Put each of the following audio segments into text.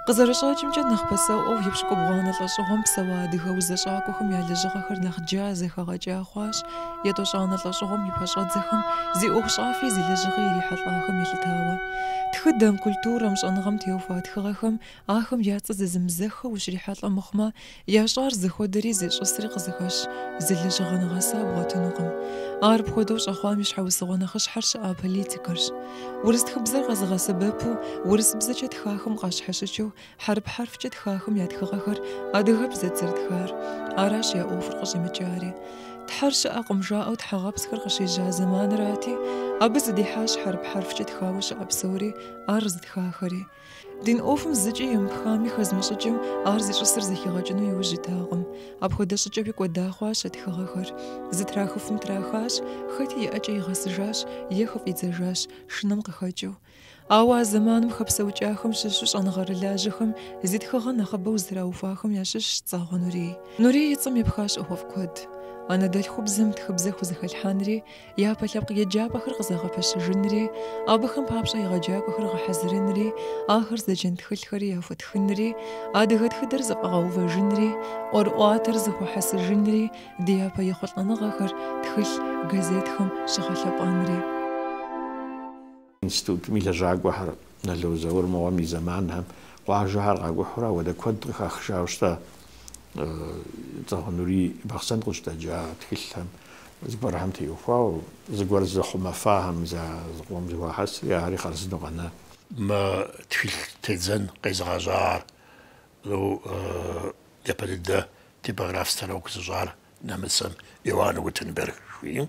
Къызэрыщӏэкӏымкӏэ, нэхъ пасэӏуэу епщыкӏубгъуанэ лӏэщӏыгъуэм псэуа адыгэ узэщӏакӏуэхэм я лэжьыгъэхэр нэхъ джа, зэхэгъэкӏа хъуащ, етӏощӏанэ лӏэщӏыгъуэм и пэщӏэдзэхэм зи ӏуэхущӏафи зи лэжьыгъи ирихьэлӏахэм елъытауэ. Тхыдэм, культурэм, щӏэныгъэм теухуа тхыгъэхэм ахэм я цӏэ зэзэмызэххэу ущрихьэлӏэ мыхъумэ, ящӏар зыхуэдэри зищӏысри къызыхэщ зы лэжьыгъэ нэгъэса бгъуэтынукъым. Ар апхуэдэу щӏэхъуам и щхьэусыгъуэ нэхъыщхьэр щыӏа политикэрщ. Урыс тхыбзэр къэзыгъэсэбэпу урысыбзэкӏэ тхахэм къащхьэщыкӏыу хьэрып хьэрфкӏэ тхахэм я тхыгъэхэр адыгэбзэт зэрытхар. Аращ я ӏуэхур къыщӏимыкӏари. Тхьэр щыӏэкъым жаӏэу тхьэгъэпсхэр къыщежьа зэманырати, абы зыдихьащ хьэрып хьэрфкӏэ тхауэ щыӏэ псори, ар зытхахэри. Дин ӏуэхум зыкӏи емыпхами хэзмыщӏыкӏым ар зищӏысыр зэхигъэкӏыну иужь итакъым. Апхуэдэ щӏыкӏэуи кӏуэда хъуащ а тхыгъэхэр. Зытрахыфым трахащ, хэти и ӏэкӏэ игъэсыжащ е хыфӏидзэжащ, шынэм къыхэкӏыу. Ауэ а зэманым хэпсэукӏахэм щыщу щӏэныгъэрылажьэхэм зи тхыгъэ нэхъыбэу зытраухуахэм ящыщщ Цӏагъуэ Нурий. Нурий и цӏэм епхащ ӏуэхуфӏ куэд. Анэдэлъхубзэм тхыбзэ хузэхэлъхьэнри, Япэ лъэпкъ еджапӏэхэр къызэгъэпэщыжынри, абыхэм папщӏэ егъэджакӏуэхэр гъэхьэзырынри, ахэр зэджэн тхылъхэри яхуэтхынри, адыгэ тхыдэр зэфӏэгъэувэжынри, ӏуэрыӏуатэр зэхуэхьэсыжынри, ди япэ ехъулӏэныгъэхэр тхылъ, газетхэм щыгъэлъэпӏэнри. Институтым и лэжьакӏуэхэр Нало Заур мыгъуэм и зэманхэм къуажэхэр къакӏухьурэ ауэдэ куэд къыхахыжауэ щыта Цӏагъуэ Нурий Бахъсэн къыщыдэкӏа тхылъхэм зыгуэрхэм теухуауэ, зыгуэр зыхъумэфахэм зыкъом зэхуахьэсри, ахэри хъарзынэу къэна. Мы тхылъ тедзэн къезыгъэжьар, ну, япэ дыдэ типограф станок зыщӏар нэмыцэм Иоанн Гутенберг жыхуиӏэм.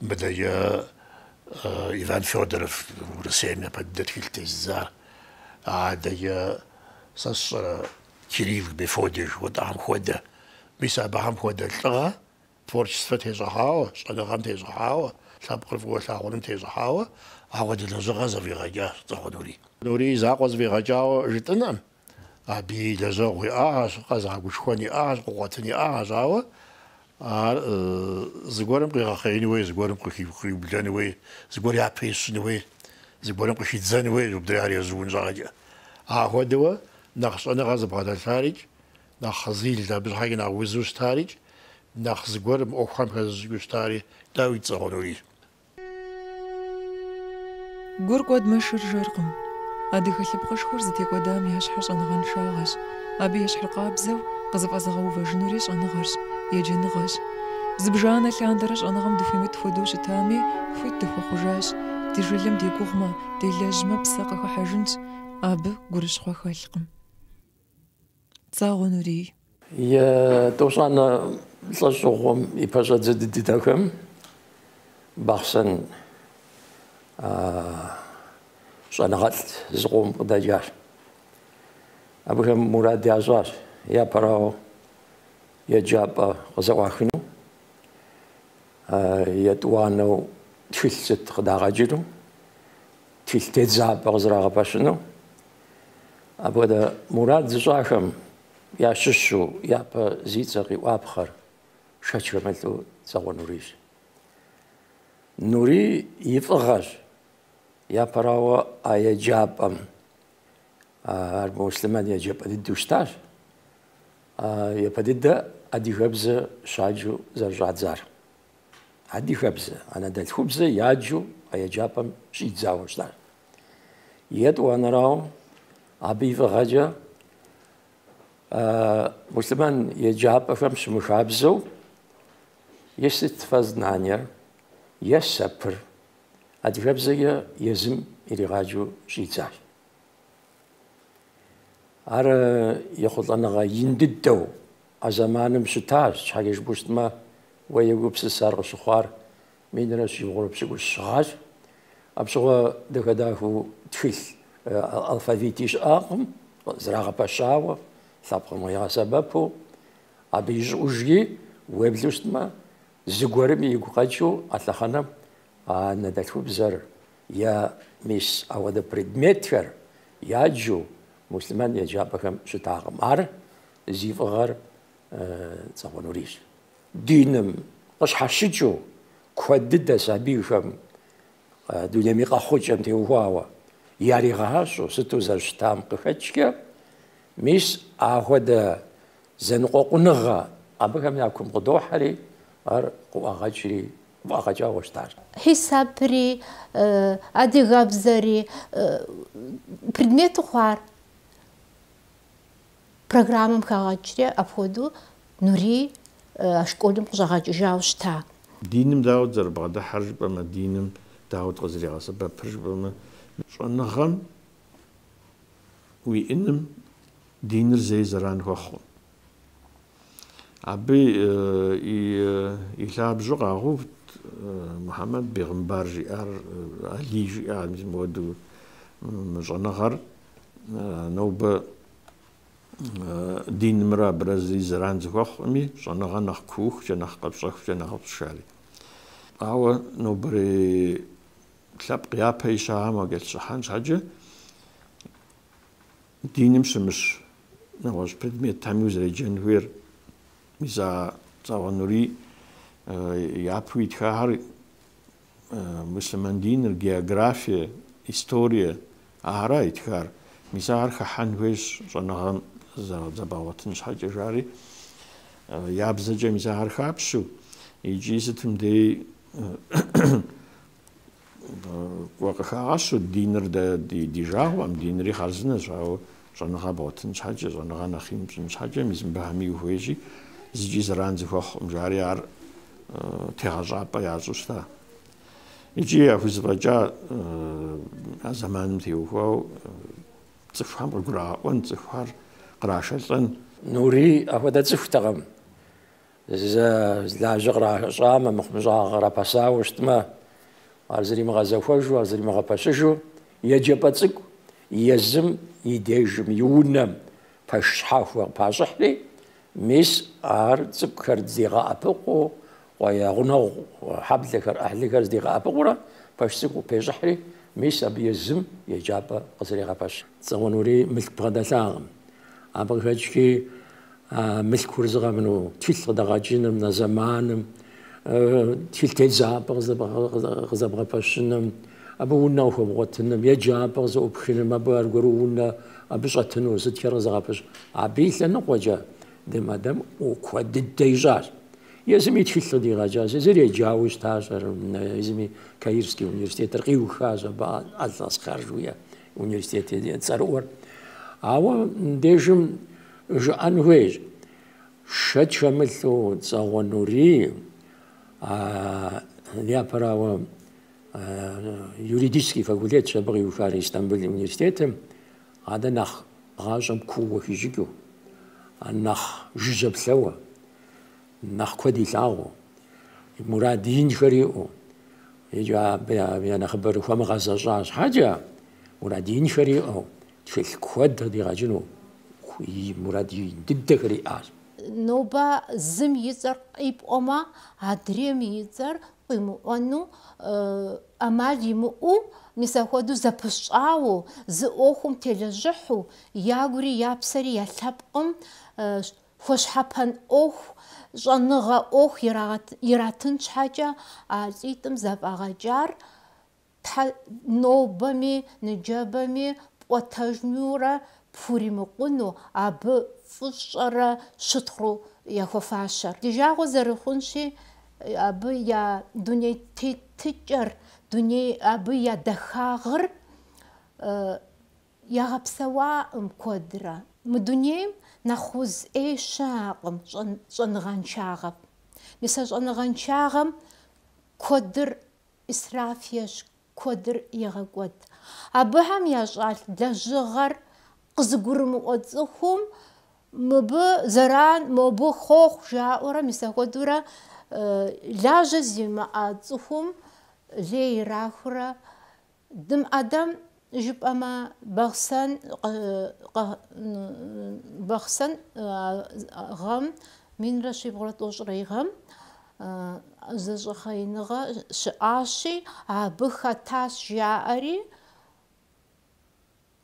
Мыдэкӏэ Иван Федоров Урысейм япэ дыдэ тхылъ тезыдзар. Адэкӏэ сэ сщӏэрэ Кирилл Мефодий жыхуэтӏам хуэдэ. Мис абыхэм хуэдэ лӏыгъэ, творчествэ тещӏыхьауэ, щӏэныгъэм тещӏыхьауэ, лъэпкъыр фӏыуэ лъагъуным тещӏыхьауэ, ауэдэ лэжьыгъэ зэфӏигъэкӏащ Цӏагъуэ Нурий. Нурий и закъуэ зэфӏигъэкӏауэ жытӏынкъым. Абы и лэжьэгъу иӏагъэщ, къэзыгъэгушхуэн иӏагъэщ, къыкъуэтын иӏагъэщ, ауэ ар зыгуэрым къигъэхъеин хуей, зыгуэрым къриублэн хуей, зыгуэр япэ ищын хуей, зыгуэрым къыхидзэн хуей, мыдрейхэр ежьун щхьэкӏэ. Ахуэдэуэ нэхъ щӏэныгъэ зыбгъэдэлъарикӏ, нэхъ зил абы щхьэкӏэ нэхъ узу щытарикӏ, нэхъ зыгуэрым ӏуэхухэм хэзыщӏыкӏыу щытари, дауи, Цӏагъуэ Нурийщ. Гур кӏуэдмэ, шыр жэркъым. Адыгэ лъэпкъышхуэр зытекӏуэдам я щхьэр щӏэныгъэншагъэщ. Абы ещхьыркъабзэу къызэфӏэзыгъэувэжынури щӏэныгъэрщ, еджэныгъэщ. Зыбжанэ лъандэрэ щӏэныгъэм дыхуимыт хуэдэу щытами, хуит дыхуэхъужащ. Ди жылэм дегугъумэ, делэжьмэ, псэ къыхыхьэжынщ. Абы гурыщхъуэ хэлъкъым. Цӏагъуэ Нурий. Етӏощӏанэ лӏэщӏыгъуэм и пэщӏэдзэ дыдэхэм Бахъсэн щӏэныгъэлӏ зыкъом къыдэкӏащ. Абыхэм мурад ящӏащ япэрауэ еджапӏэ къызэӏуахыну, етӏуанэу тхылъ сыт къыдагъэкӏыну, тхылъ тедзапӏэ къызэрагъэпэщыну. Апхуэдэ мурад зыщӏахэм ящыщу япэ зи цӏэ къиӏуапхъэр шэч хэмылъу Цӏагъуэ Нурийщ. Нурий и фӏыгъэщ япэрауэ а еджапӏэм, ар муслъымэн еджапӏэ дыдэу щытащ, япэ дыдэ адыгэбзэ щаджу зэрыщӏадзар. Адыгэбзэ, анэдэлъхубзэ яджу а еджапӏэм щӏидзауэ щытащ. Етӏуанэрауэ, абы и фӏыгъэкӏэ муслъымэн еджапӏэхэм щымыхабзэу естествознаниер есэпыр адыгэбзэкӏэ езым иригъаджэу щӏидзащ. Ар ехъулӏэныгъэ ин дыдэу а зэманым щытащ, щхьэкӏэ жыпӏэу щытмэ, уэ егупсыс ар къыщыхъуар минрэ щибгъурэ пщыкӏущ гъащ. Апщыгъуэ дахэ-дахэу тхылъ алфавити щыӏакъым, зэрагъэпэщауэ, лъэпкъым къигъэсэбэпу. Абы ищӏыӏужкӏи, уеплъу щытмэ, зыгуэрым игу къэкӏыу а лъэхъэнэм анэдэлъхубзэр е мис ауэдэ предметхэр яджу муслъымэн еджапӏэхэм щытакъым. Ар зи фӏыгъэр Цӏагъуэ Нурийщ. Диным къыщхьэщыкӏыу куэд дыдэ сабийхэм дунейм и къэхъукӏэм теухуауэ, яригъащӏэу сыту зэрыщытам къыхэкӏкӏэ, мис ахуэдэ зэныкъуэкъуныгъэ абыхэм я кум къыдохьэри, ар къыӏуагъэкӏри къыӏуагъэкӏауэ щытащ. Хьисапри, адыгэбзэри, предмету хъуар программэм хагъэкӏри, апхуэдэу Нурий а школым къыщӏагъэкӏыжауэ щыта. Диным дауэ зэрыбгъэдыхьэр жыпӏэмэ, диным дауэ къызэригъэсэбэпыр жыпӏэмэ, щӏэныгъэм уиӏыным диныр зэи зэран хуэхъукъым. Абы и лъабжьэу къагъэувт Мухьэмэд бегъымбар жиӏар, Алий жиӏар, мис мыуэду мы щӏэныгъэр нобэ динымрэ абырэ зыри зэран зыхуэхъуми, щӏэныгъэ нэхъ куухукӏэ, нэхъ къэпщӏэхукӏэ нэхъыфӏщ жари. Ауэ нобэрей лъэпкъ япэ ищахэм уакӏэлъыщӏыхьэн щхьэкӏэ диным щымыщ нэгъуэщӏ предметхэми узэреджэн хуейр. Мис а Цӏагъуэ Нурий япэу итхахэр муслъымэн диныр, географие, историе, ахара итхар. Мис ахэр хыхьэн хуейщ щӏэныгъэм зэбгъэгъуэтын щхьэкӏэ жари, я бзэкӏэ мис ахэр хапщэу, икӏи сытым дей кӏуэ къыхагъэщу, диныр дэ ди жагъуэкъым, динри хъарзынэщ, ауэ щӏэныгъэ бгъуэтын щхьэкӏэ, щӏэныгъэ нэхъ ин пщӏын щхьэкӏэ, мис мыбыхэми ухуейщи, зыкӏи зэран зыхуэхъукъым, жари ар тегъэщӏапӏэ ящӏу щыта. Икӏи яхузэфӏэкӏа а зэманым теухуауэ цӏыхухэм къыгурагъэӏуэн, цӏыхухэр кърашэлӏэн. Нурий апхуэдэ цӏыхутэкъым. Зы лажьэ къращӏамэ, мыхъумыщӏагъэ кърапэсауэ щытмэ, ар зэримыгъэзэхуэжу, ар зэримыгъэпэщыжу, еджапӏэ цӏыкӏу езым и дежым, и унэм пэш щхьэхуэ къыпащӏыхьри, мис ар цӏыкӏухэр здигъэӏэпыкъуу, я гъунэгъу хьэблэхэр, ӏыхьлыхэр здигъэӏэпыкъуурэ пэш цӏыкӏу пещӏыхьри, мис абы езым еджапӏэ къызэрегъэпэщ. Цӏагъуэ Нурий мылъку бгъэдэлъакъым. Абы къыхэкӏки мылъкур зыгъэмыну тхылъ къыдэгъэкӏыным, на зэманым, тхылъ тедзапӏэ къызэбгъэпэщыным, абы унэ къыхуэбгъуэтыным, еджапӏэ къызэӏупхыным, абы аргуэру унэ абы щӏэтыну сытхэр къызэгъэпэщ. Абы и лъэныкъуэкӏэ Дым Ӏэдэм куэд дыдэ ищӏащ. Езым и тхылъ къыдигъэкӏащ, езыр еджауэ щытащ, ар езыми Каирский университетыр къиухащ, абы Аль-Азхар жыхуиӏэ университет цӏэрыӏуэр. Ауэ мыбдежым жыӏэн хуейщ, шэч хэмылъу Цӏагъуэ Нурий, япэрауэ юридический факультетщ абы къиухар Истамбыл университетым, адэ нэхъ гъащӏэм кууэ хищӏыкӏыу, нэхъ жыжьэ плъэуэ, нэхъ куэд илъагъуу, мурад инхэр иӏэу, икӏи абы я нэхъыбэр хуэмыгъэзэщӏа щхьэкӏэ, мурад инхэр иӏэу, тхылъ куэд къыдигъэкӏыну мурад ин дыдэхэр иӏащ. Нобэ зым и цӏэр къипӏуэмэ, адрейм и цӏэр къимыӏуэну ӏэмал имыӏэу, мис апхуэдэу зэпыщӏауэ, зы ӏуэхум телэжьыхьу, ягури я псэри я лъэпкъым хуэщхьэпэн ӏуэху, щӏэныгъэ ӏуэху иратын щхьэкӏэ а лӏитӏым зэфӏагъэкӏар Тхьэ нобэми ныджэбэми пӏуэтэжынурэ пхуримыкъуну, абы фӏыщӏэрэ щытхъуру яхуэфащэр. Ди жагъуэ зэрыхъунщи, абы я дуней тетыкӏэр, дуней абы я дахагъыр ягъэпсэуакъым куэдрэ. Мы дунейм нэхъ уз ӏей щыӏэкъым щӏэныгъэншагъэ. Мис а щӏэныгъэншагъэм куэдыр ӏисраф ещӏ, куэдыр егъэкӏуэд. Абыхэм ящӏа лэжьыгъэр къызыгурымыӏуэ цӏыхум мыбы зэран, мобы хъуэхъу жаӏэурэ, мис апхуэдэурэ лажьэ зимыӏэ цӏыхум лей ирахыурэ Дым Ӏэдэм жыпӏэмэ, Бахъсэн Бахъсэн гъэм, 1790 гъэм зэщӏэхъеиныгъэ щыӏащи, абы хэтащ жаӏэри,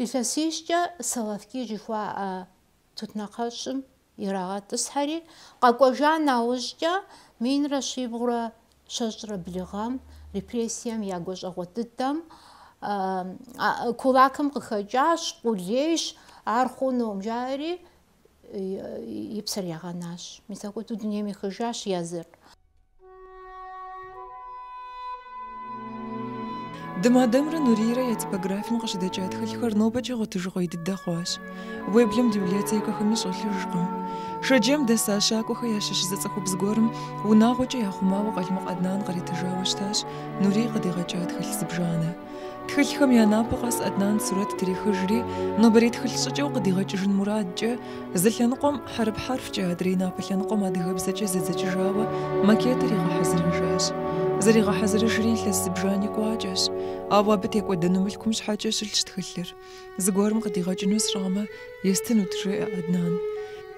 илъэсищкӏэ Соловки жыхуаӏэ тутнакъэщым ирагъэтӏысхьэри, къэкӏуэжа нэужькӏэ 1722 гъэм репрессием я гуащӏэгъуэ дыдэм Кулакым къыхэкӏащ, къулейщ, ар хъунукъым, жаӏэри и псэр ягъэнащ. Мис апхуэдэу дунейм ехыжащ езыр. Дым Адэмрэ Нурийрэ я типографием къыщыдэкӏа тхылъхэр нобэкӏэ гъуэтыжыгъуей дыдэ хъуащ. Уеблэм библиотекэхэми щӏэлъыжкъым. Шэджэм дэса Щакӏуэхэ ящыщ зы цӏыхубз гуэрым унагъуэкӏэ яхъумауэ Къалмыкъ Аднан къритыжауэ щытащ Нурий къыдигъэкӏа тхылъ зыбжанэ. Тхылъхэм я напэ къэс Аднан сурэт трихыжри, нобэрей тхылъ щӏыкӏэу къыдигъэкӏыжын мурадкӏэ, зы лъэныкъуэм хьэрып хьэрфкӏэ, адрей напэ лъэныкъуэм адыгэбзэкӏэ зэдзэкӏыжауэ макетыр игъэхьэзырыжащ. Зэригъэхьэзырыжри илъэс зыбжани кӏуакӏэщ, ауэ абы текӏуэдэну мылъкум щхьэкӏэ щылъщ тхылъыр. Зыгуэрым къыдигъэкӏыну сщӏамэ, естынут, жеӏэ Аднан.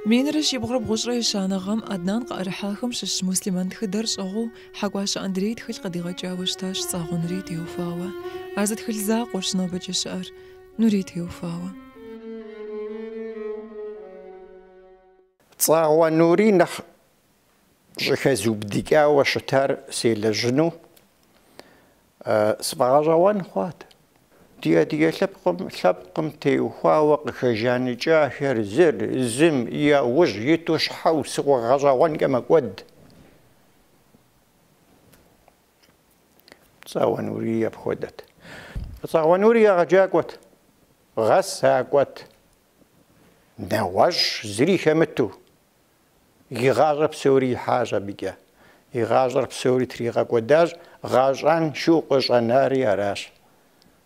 Минрэ щибгъурэ бгъущӏрэ ещанэ гъэм Аднан къыӏэрыхьахэм щыщ муслъымэн тхыдэр щӏыгъуу Хьэкӏуащэ Андрей тхылъ къыдигъэкӏауэ щытащ Цӏагъуэ Нурий теухуауэ. А зы тхылъ закъуэрщ нобэкӏэ щыӏэр Нурий теухуауэ. Цӏагъуэ Нурий нэхъ щӏыхэзубыдыкӏауэ щытар селэжьыну сфӏэгъэщӏэгъуэн хъуат. Ди адыгэ лъэпкъым лъэпкъым теухуауэ къыхэжаныкӏахэр зыр зым я ужь иту щхьэусыгъуэ гъэщӏэгъуэнкӏэ мэкӏуэд. Цӏагъуэ Нурий апхуэдэт. Цӏагъуэ Нурий егъэджакӏуэт, гъэсакӏуэт, нэгъуэщӏ зыри хэмыту. И гъащӏэр псори ихьащ абыкӏэ. И гъащӏэр псори тригъэкӏуэдащ, гъащӏэншэу къыщӏэнари аращ.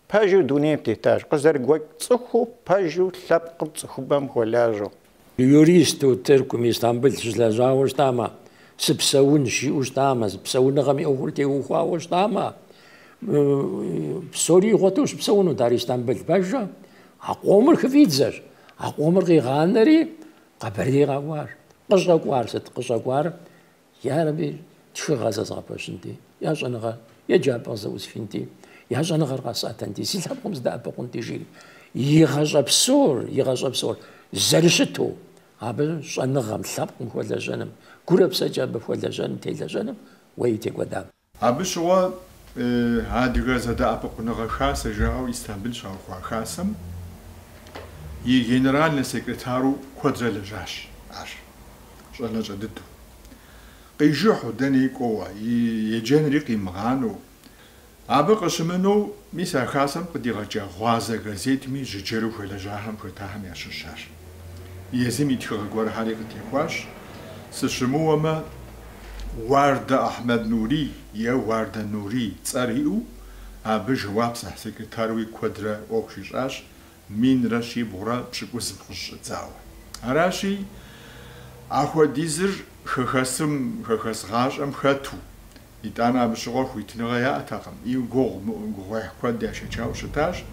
Пэжу дунейм тетащ, къызэрыгуэкӏ цӏыхуу пэжу лъэпкъым цӏыхубэм хуэлажьэу. Юристу Тыркум, Истамбыл щылэжьауэ щытамэ, сыпсэунщ жиӏэу щытамэ, псэуныгъэм и ӏуэхур теухуауэ щытамэ, псори игъуэту щыпсэунут ар Истамбыл. Пэжкъэ? А къомыр хыфӏидзэщ, а къомыр къигъанэри Къэбэрдей къэкӏуащ. Къыщӏэкӏуар сыт? Къыщӏэкӏуар ярэби тхыгъэ зэзгъэпэщынти, я щӏэныгъэ еджапӏэ къызэӏусхынти, я щӏэныгъэр къэсӏэтынти, си лъэпкъым сыдэӏэпыкъунти, жиӏэри. И гъащӏэ псор, и гъащӏэ псор зэрыщыту абы щӏэныгъэм, лъэпкъым хуэлэжьэным, гурэ псэкӏэ абы хуэлэжьэным, телэжьэным уей текӏуэдам. Абы щыгъуэ Адыгэ зэдэӏэпыкъуныгъэ хасэ жаӏэу Истамбыл щаухуа хасэм и генеральнэ секретару куэдрэ лэжьащ ар, щӏалэщӏэ дыдэу. Къижыхьу, дэнэи кӏуэуэ, и еджэнри къимыгъанэу. Абы къыщымынэу, мис а хасэм къыдигъэкӏа Гъуазэ газетми жыджэру хэлэжьахэм хэтахэм ящыщ ар. Езым и тхыгъэ гуэрхэри къытехуащ. Сыщымыуэмэ, Уардэ Ахьмэд Нурий е Уардэ Нурий цӏэр иӏэу, абы жэуап зыхь секретаруи куэдрэ ӏуэху щищӏащ, минрэ щибгъурэ пщыкӏузым къыщыщӏэдзауэ. Аращи, ахуэдизыр хэхэсым, хэхэс гъащӏэм хэту, Итӏанэ абы щыгъуэ хуитыныгъэ яӏэтэкъым, и гугъу гугъуехь куэд яшэчауэ щытащ.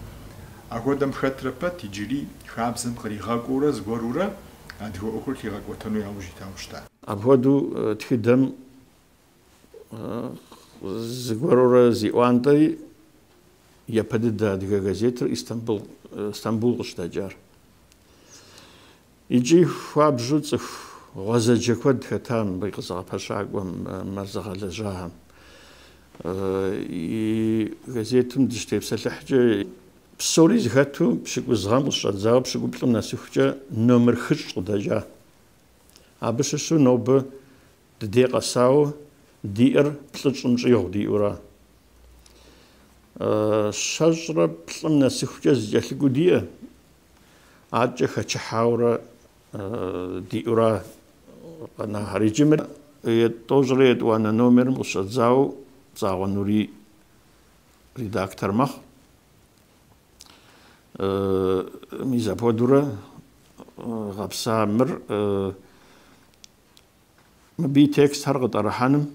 Ахуэдэм хэтрэ пэт иджыри хабзэм къригъэкӏуурэ зыгуэрурэ адыгэ ӏуэхур лъигъэкӏуэтэну яужь итауэ щыта. Апхуэдэу тхыдэм зыгуэрурэ зиӏуантӏэри, япэ дыдэ адыгэ газетыр Истамбул Стамбул къыщыдэкӏар. Икӏи хуабжьу цӏыху гъуэзэджэ куэд хэта мыбы и къызэгъэпэщакӏуэм, мыр зыгъэлэжьахэм. И газетым дыщытепсэлъыхькӏэ, псори зэхэту пщыкӏуз гъэм къыщыщӏэдзауэ пщыкӏуплӏым нэсыхукӏэ номер хыщӏ къыдэкӏа. Абы щыщу нобэ дыдей къэсауэ диӏэр плӏыщӏым щӏигъу диӏэура. Щэщӏрэ плӏым нэсыхукӏэ зэкӏэлъыкӏуэу диӏэ. Адэкӏэ хэчыхьаурэ диӏэура къэнахэр. Иджы мыр тӏощӏрэ етӏуанэ номерым къыщӏэдзауэ Цӏагъуэ Нурий редактор мэхъу. Мис апхуэдэурэ гъэпса мыр мыбы и текстхэр къытӏэрыхьэным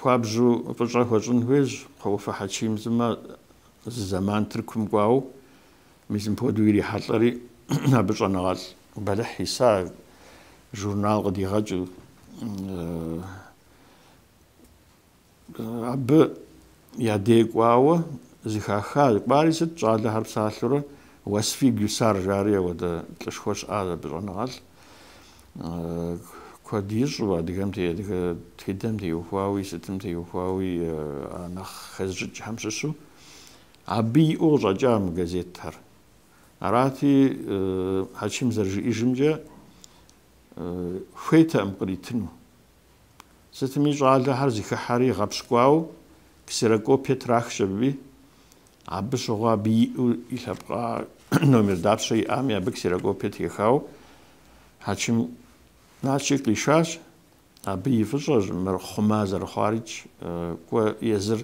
Хуабжьу фӏыщӏэ хуэщӏын хуейщ Кхъуэӏуфэ Хьэчим сымэ зы зэман Тыркум кӏуауэ, мис мыпхуэдэу ирихьэлӏэри, абы щӏэныгъэлӏ бэлыхь иса журнал къыдигъэкӏыу. Абы я дей кӏуауэ зыхаха, кӏуари сыт щӏалэхэр псалъэурэ Уэсфи Гюсар жари ауэдэ лӏышхуэ щыӏащ абы щӏэныгъэлӏ. Куэд ищӏу, адыгэм адыгэ тхыдэм теухуауи, сытым теухуауи а нэхъ хэзыщӏыкӏхэм щыщу. Абы иӏэу къыщӏэкӏа мы газетхэр. Арати, Хьэчим зэрыжиӏэжымкӏэ, хуейтэкъым къритыну. Сытми, щӏалэхэр зыхыхьэри гъэпщкӏуауэ ксерокопие трахщ аби, абы щыгъуэ абы иӏэу и лъэпкъа номер дапщэ иӏами, абы ксерокопие трихауэ Хьэчим Налшык къишащ. Абы и фӏыщӏэщ мыр хъума зэрыхъуарикӏ, кӏуэ езыр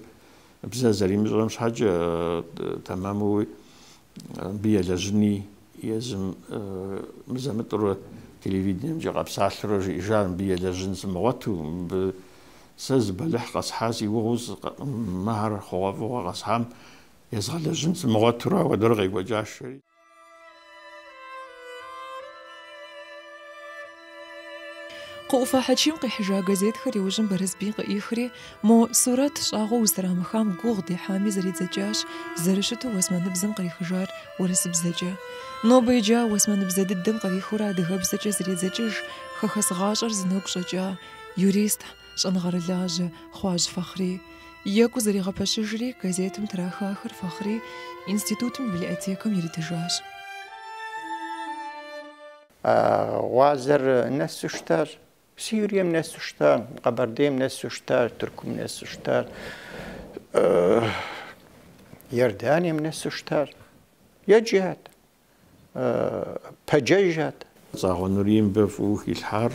бзэ зэримыщӏэм щхьэкӏэ тэмэмуи абы елэжьыни езым мызэ-мытӏурэ телевидениемкӏэ къэпсалъэурэ жиӏэжар мыбы елэжьын сымыгъуэту, мыбы сэ зы бэлыхь къэсхьа си гугъэу мыхэр хъугъуэфӏыгъуэ къэсхьам езгъэлэжьын сымыгъуэтурэ апхуэдэрэ къекӏуэкӏащ жери. Кхъуэӏуфэ Хьэчим къихьыжа газетхэр иужьым Барэсбий къыӏихри, мо сурэт щӏагъуэ узытрамыхам гугъу дехьами зэридзэкӏащ, зэрыщыту уэсмэныбзэм кърихыжар урысыбзэкӏэ. Нобэ иджы а уэсмэныбзэ дыдэм кърихыурэ адыгэбзэкӏэ зэредзэкӏыж хэхэс гъащӏэр зи нэгу щӏэкӏа юрист, щӏэныгъэрылажьэ Хъуажь Фэхъри. Екӏуу зэригъэпэщыжри, газетым трахахэр Фэхъри институтым и библиотекэм иритыжащ. А гъуазэр нэсу щытащ, Сирием нэсу щытащ, Къэбэрдейм нэсу щытащ, Тыркум нэсу щытащ, Иорданием нэсу щытащ. Еджат, пэджэжат. Цӏагъуэ Нурий мыбы фӏыуэ хилъхьар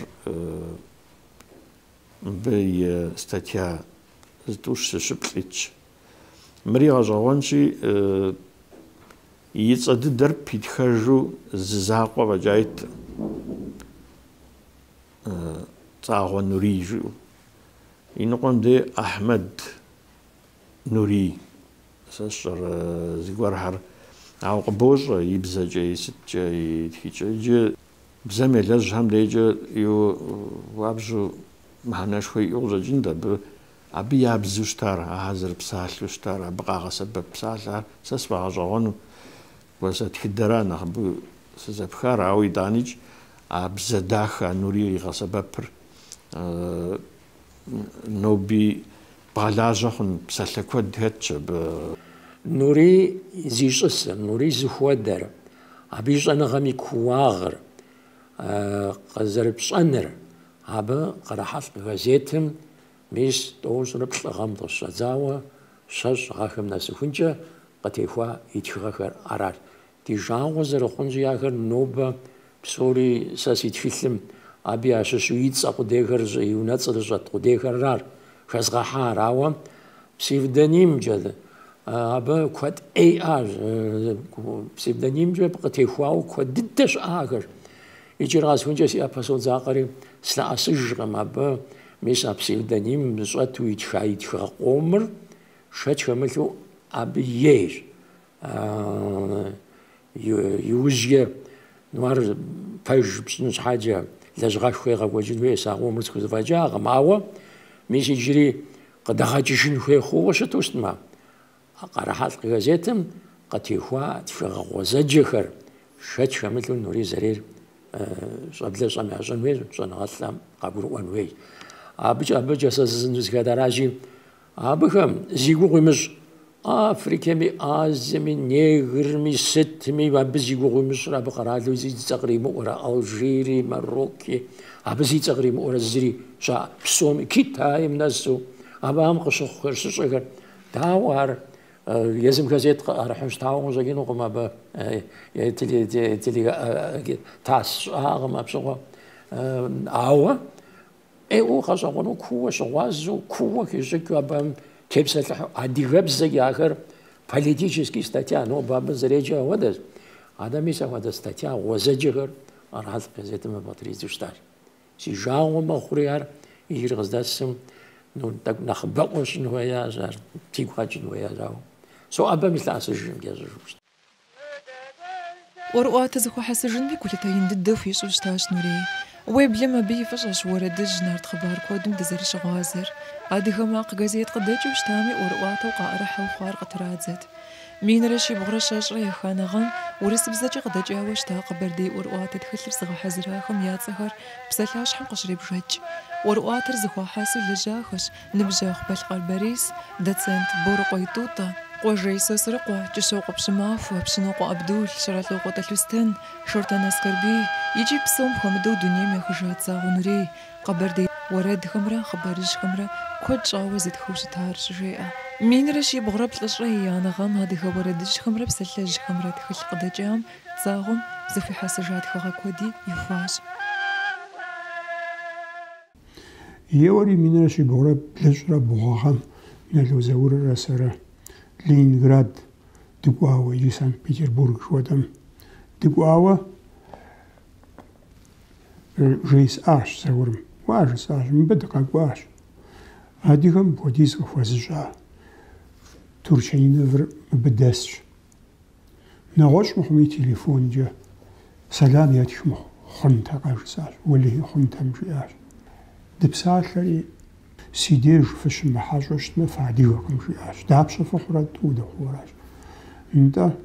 мыбы и статья зытӏущ зыщыплӏ итщ. Мыри гъэщӏэгъуэнщи, и цӏэ дыдэр питхэжу зы закъуэ фӏэкӏа иткъым. Цӏагъуэ Нурий жиӏэу. Иныкъуэм дей Ахьмэд Нурий, сэ сщӏэрэ зыгуэрхэр, ауэ къыбощӏэ и бзэкӏэ, и сыткӏэ, и тхыкӏэ. Иджы бзэм елэжьхэм дежкӏэ хуабжьу мыхьэнэшхуэ иӏэу къыщӏэкӏынт абы. Абы я бзэу щытар, ахэр зэрыпсалъэу щытар, абы къагъэсэбэп псалъэхэр сэ сфӏэгъэщӏэгъуэну. Кӏуэ, сэ тхыдэра нэхъыбэу сызэпхар, ауэ итӏаникӏ а бзэ дахэ а Нурий игъэсэбэпыр ноби бгъэлажьэ хъун псалъэ куэд хэтщ абы. Нурий зищӏысыр, Нурий зыхуэдэр, абы и щӏэныгъэм и кууагъыр къызэрыпщӏэныр, абы Къэрэхьэлъкъ газетым мис 93 гъэм къыщыщӏэдзауэ 20 гъэхэм нэсыхункӏэ къытехуа и тхыгъэхэр аращ. Ди жагъуэ зэрыхъунщи, ахэр нобэ псори сэ си тхылъым абы ящыщу и цӏэ къудейхэр, и унэцӏэр зыщӏэт къудейхэр аращ хэзгъэхьар, ауэ псевдонимкӏэ абы куэд ӏей иӏащ, псевдонимкӏэ къытехуауэ куэд дыдэ щыӏахэр. Иджыри къэсхункӏэ си ӏэпэ содзакъэри слъэӏэсыжкъым абы, мис а псевдоним щӏэту итха и тхыгъэ къомыр шэч хэмылъу абы ейщ. Иужькӏэ, ну ар пэж пщӏын щхьэкӏэ лэжьыгъэшхуэ егъэкӏуэкӏын хуейщ, а къомыр схузэфӏэкӏакъым, ауэ мис иджыри къыдэгъэкӏыжын хуей хъууэ щыту щытмэ, Къэрэхьэлъкъ газетым къытехуа тхыгъэ гъуэзэджэхэр шэч хэмылъу Нурий зэрейр щӏэблэщӏэм ящӏэн хуейщ, щӏэныгъэлӏхэм къагурыӏуэн хуейщ. Абыкӏэ, абыкӏэ сэ сызыхэтаращи, абыхэм зи гугъу имыщӏ Африкэми, Азиеми, Негрми, сытми, абы зи гугъу имыщӏрэ абы къэралу зи цӏэ къримыӏуэрэ, Алжири, Марокки, абы зи цӏэ къримыӏуэрэ зыри щыӏэ псоми, Китайм нэсу, абыхэм къыщыхъухэр, щыщӏэхэр. Дауэ ар езым газет къыӏэрыхьэу щытауэ къыщӏэкӏынукъым абы ТАСС щыӏакъым апщыгъуэ. Ауэ ӏейуэ гъэщӏэгъуэну кууэ щыгъуазэу, кууэ хищӏыкӏыу абыхэм тепсэлъыхьу адыгэбзэкӏэ ахэр политический статья нобэ абы зэреджэ апхуэдэщ. Атӏэ мис апхуэдэ статья гъуэзэджэхэр Къэрэхьэлъкъ газетым абы къытридзэу щытащ. Си жагъуэ мэхъури ар иджыри къыздэсым, ну, тӏэкӏу нэхъыбэӏуэ щӏын хуеящ, ар сигу къэкӏын хуеящ, ауэ соӏэбэми слъэӏэсыжкъым кӏэщӏу. ӏуэрыӏуатэ зэхуэхьэсыжынми гулъытэ ин дыдэ хуищӏу щытащ Нурий. Уеблэмэ абы и фӏыщӏэщ уэрэдыжь нарт хъыбар куэдым дызэрыщыгъуазэр. Адыгэ макъ газет къыдэкӏыу щытами, ӏуэрыӏуатэу къаӏэрыхьэу хъуар къытрадзэт. 1172 гъэм урысыбзэкӏэ къыдэкӏауэ щыта Къэбэрдей ӏуэрыӏуатэ тхылъыр зыгъэхьэзырахэм я цӏэхэр псалъащхьэм къыщребжэкӏ. ӏуэрыӏуатэр зэхуахьэсу лэжьахэщ ныбжьэгъу Балъкъэр Борис, доцент Борыкъуей Тӏутӏэ. Къуэжей Сосрыкъуэ, Кӏыщокъуэ Пщымахуэ, Пщынокъуэ Абдул, Щэрэлӏокъуэ Талъустэн, Шортэн Аскэрбий икӏи псом хуэмыдэу дунейм ехыжа Цагъуэ Нурий, къэбэрдей уэрэдхэмрэ хъыбарыжьхэмрэ куэд щӏауэ зытхыу щытар щыжеӏэ. Минрэ щибгъурэ плӏыщӏрэ еянэ гъэм адыгэ уэрэдыжьхэмрэ псалъэжьхэмрэ тхылъ къыдэкӏам Цагъуэм зэхуихьэсыжа тхыгъэ куэди ихуащ. Еуэри минрэ щибгъурэ блыщӏрэ бгъу гъэм Нало Зауррэ сэрэ Ленинград дыкӏуауэ, иджы Санкт-Петербург жыхуэтӏэм дыкӏуауэ жесӏащ Заурым. Уа, жысӏащ, мыбы дыкъэкӏуащ. Адыгэм мыпхуэдиз къыхуэзыщӏа Турчаниновыр мыбы дэсщ. Нэгъуэщӏ мыхъуми телефонкӏэ сэлам етхым хъунтэкъэ, жысӏащ. Уэлэхьи, хъунтэм, жиӏащ. Дыпсалъэри, си деж фыщымыхьэщӏэу щытмэ, фыадыгэкъым, жиӏащ. Дапщэ фыхъурэ, тӏу дыхъуу аращ. Нтӏэ,